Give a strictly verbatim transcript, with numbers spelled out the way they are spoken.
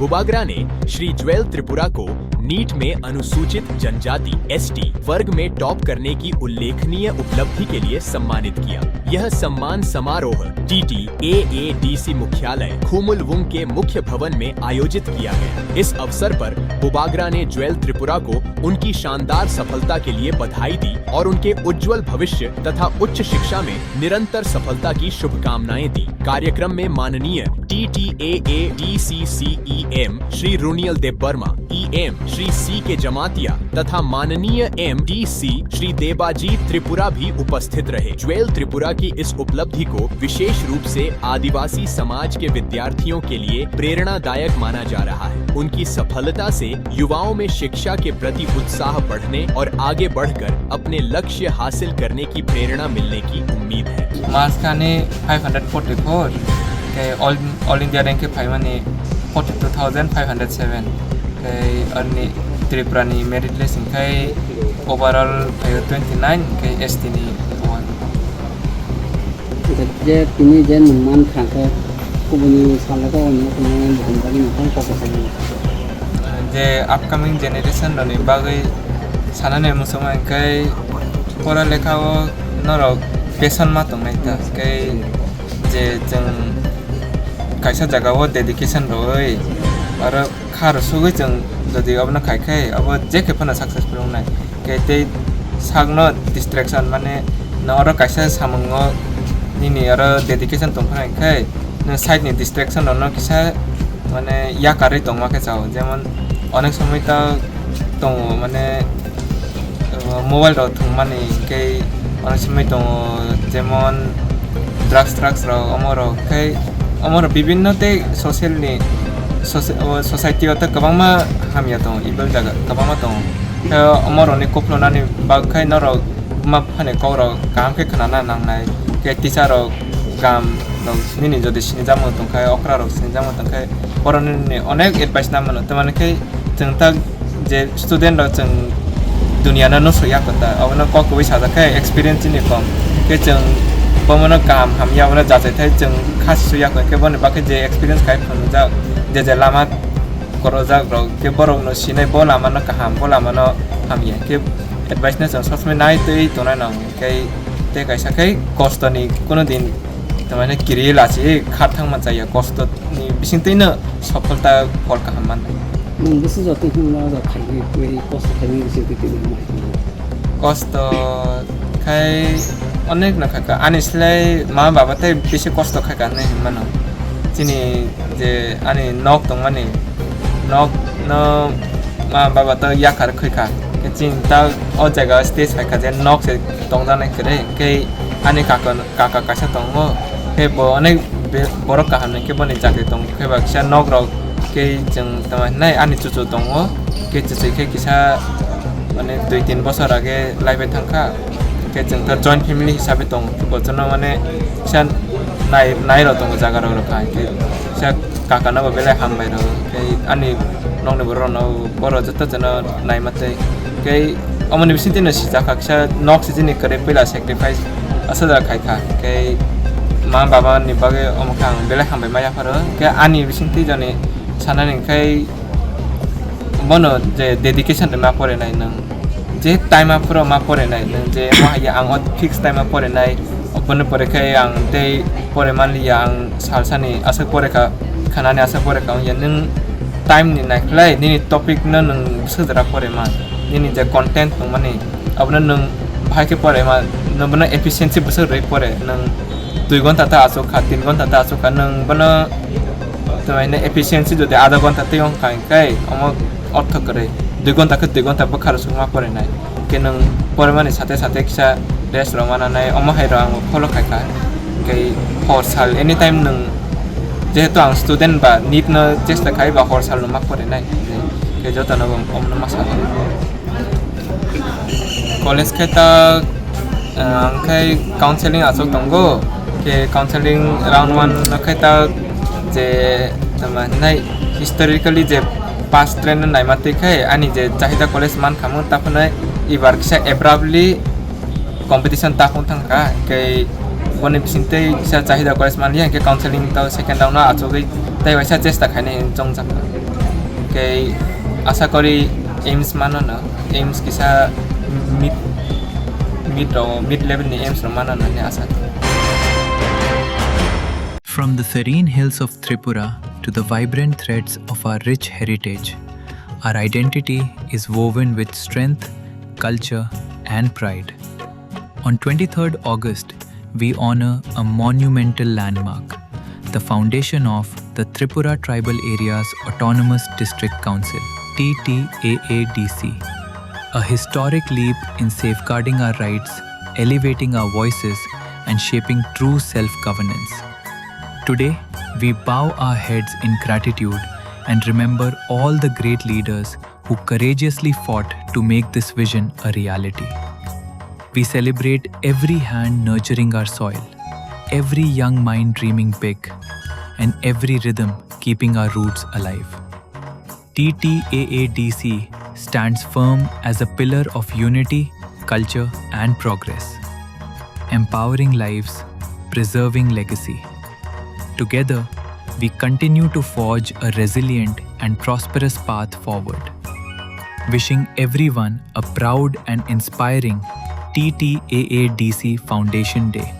बुबागरा ने श्री ज्वेल त्रिपुरा को नीट में अनुसूचित जनजाति एसटी वर्ग में टॉप करने की उल्लेखनीय उपलब्धि के लिए सम्मानित किया। यह सम्मान समारोह टीटीएएडीसी मुख्यालय खुमुलवुंग के मुख्य भवन में आयोजित किया गया। इस अवसर पर बुबागरा ने ज्वेल त्रिपुरा को उनकी शानदार सफलता के लिए बधाई दी और उनके उज्जवल भविष्य तथा उच्च शिक्षा में निरंतर सफलता की शुभकामनाएं दी। कार्यक्रम में माननीय टीटीएएडीसी सीईएम श्री रुनियल देबबर्मा, ईएम श्री सी के जमातिया तथा माननीय एमडीसी श्री देबाजी त्रिपुरा भी उपस्थित रहे। ज्वेल त्रिपुरा की इस उपलब्धि को विशेष रूप से आदिवासी समाज के विद्यार्थियों के लिए प्रेरणादायक माना जा रहा है। उनकी सफलता से युवाओं में शिक्षा के प्रति उत्साह बढ़ने और आगे बढ़कर अपने लक्ष्य हासिल करने की प्रेरणा मिलने की उम्मीद है। Marks kani five hundred forty-four, ke all, all India rank ke phaimani forty-two thousand five hundred seven. Ke arni Tripura ni merit list hinkhe overall phaio twenty-nine, ke S T ni one. Je tini je nwng man kha khe kubuni salai kok nwng tini bukhum bagwi nwng kok kok sai. Je upcoming generation rokni bagwi sanani muchungma hinkhe pora lekha o norok passion ma tongnai ta, hinkhe je chwng kaisa jaga o dedication rwwi aro kha rw sugwi chwng jodi obono khai khe obo je khe phano successful wngnai. Khe tei sakno distraction, mane no oro kaisa samungo nini oro dedication tong phano khe nwng side ni distraction rokno kisa mane yakarwi tongma khe chao, jemon onek somoi ta tongo mane uh, mobile rok thwngmani, hinkhe onek somoi tongo jemon drugs, drugs rok, omo rok khe omo rok bibinno tei social ni soci-, o society o tei kwbangma hamya tongo, evil jaga kwbangma tongo. Khe omo rokni kuphulnani bagwi khe norok buma buphani kok rok kaham khe khwnana nangnai, khe teacher rok, gam rok nini jodi sinijakmung tongkhe, okra rok sinijakmung tongkhe, borok nini onek advice na mano, tamani khe chwng ta je student rok chwng duniya no nusu ya kota, abono kok kwbui sajak khe experience chini kom, khe chwng bomono kaham hamya abono jachaithai chwng kha su ya khe boni bagwi je experience khai phunukjak, je je lama korojak rok khe borok no sinai bo lama no kaham bo lama no hamya khe advice no chwng sob somoi nai twi tongnai nang khe tei kaisa khe kosto ni kuno din tamani kiri lachi kha thang man chaya kosto ni bising twi no sofalta phol kaham man. Nwng bwswk joto hwnma rok khaidi twi kosto khaimani bising twi twi nwng mai tongmani. Kosto khai onek no kha ani slai ma baba tei bisi kosto kha ka hinwi hinmano. Chini je ani nok tongmani nok no ma baba to yakar khoi kha. Khe chini ta o jaga stage hai kha je nok se tongjaknai kwrwi, khe ani kaka kaka kaisa tongo, khe bo onek be-, borok kaham ni khe boni chakri tongo, khe ba kisa nok rok khe chwng tama hinai ani chuchu tongo, khe chuchu khe kisa mane dui tin bosor age lai bai thang kha, khe chwng ta joint family hisabe tongo, khe bo chwngno mane kisa nai, nai rok tongo jaga rok rok hai khe kisa kaka no bo belai hambai rw khe ani nokni borok rok no borok joto jono naima tei khe omoni bising twi no sijak kha kisa nok sijini kwrwi puila sacrifice aswk jora khai kha khe ma baba ni bagwi omo khe ang belai hambai ma yapharo khe ani bising twi joni sanani khai bono je dedication rwma porinai nwng je time aphuru ma porinai nwng je mo hai ang o fix time a porinai, oboni pore khe ang tei pore manliya ang salsani aswk pore kha khanani aswk pore kha wngya nwng time ni naikhlai nini topic no nwng bwswk jora pore man nini je content tongmani abono nwng bahai khe pore man nwng bono efficiency bwswk rwi pore nwng dui gonta ta achuk kha tin gonta ta achuk kha nwng bono Tamai hwnwi efficiency jodi adha ghonta twi wng kha, hwnkhe omo ortho kwrwi, dui ghonta khe dui ghonta bwkha rwsukma porinai. Hwnkhe nwng porimani sate sate kisa rest rwma nanai, omo hai rok ang follow khai kha. Hwnkhe hor sal anytime nwng, jehetu ang student ba nit no chesta khai ba hor sal no ma porinai, hwnkhe jotono bo omono ma sal. College khe ta, ah, ang khai counseling achuk tongo, khe counseling round one no khai ta je tama hinai historically je past trend no naima twi khai ani je Chahida College man khamu ta phunai ibar kisa abruptly competition ta phung thang kha, khe boni bising tei kisa Chahida College man ya khe counseling ta second round no achugwi tei waisa chesta khainai hinwi chongjak kha. Kei asa kori aims mano no, aims kisa mid, mid ro, mid level ni aims ro mano no ni asa. From the serene hills of Tripura to the vibrant threads of our rich heritage, our identity is woven with strength, culture, and pride. On twenty-third August, we honor a monumental landmark, the foundation of the Tripura Tribal Areas Autonomous District Council, T T A A D C, a historic leap in safeguarding our rights, elevating our voices, and shaping true self-governance. Today, we bow our heads in gratitude and remember all the great leaders who courageously fought to make this vision a reality. We celebrate every hand nurturing our soil, every young mind dreaming big, and every rhythm keeping our roots alive. T T A A D C stands firm as a pillar of unity, culture, and progress, empowering lives, preserving legacy. Together, we continue to forge a resilient and prosperous path forward. Wishing everyone a proud and inspiring T T A A D C Foundation Day.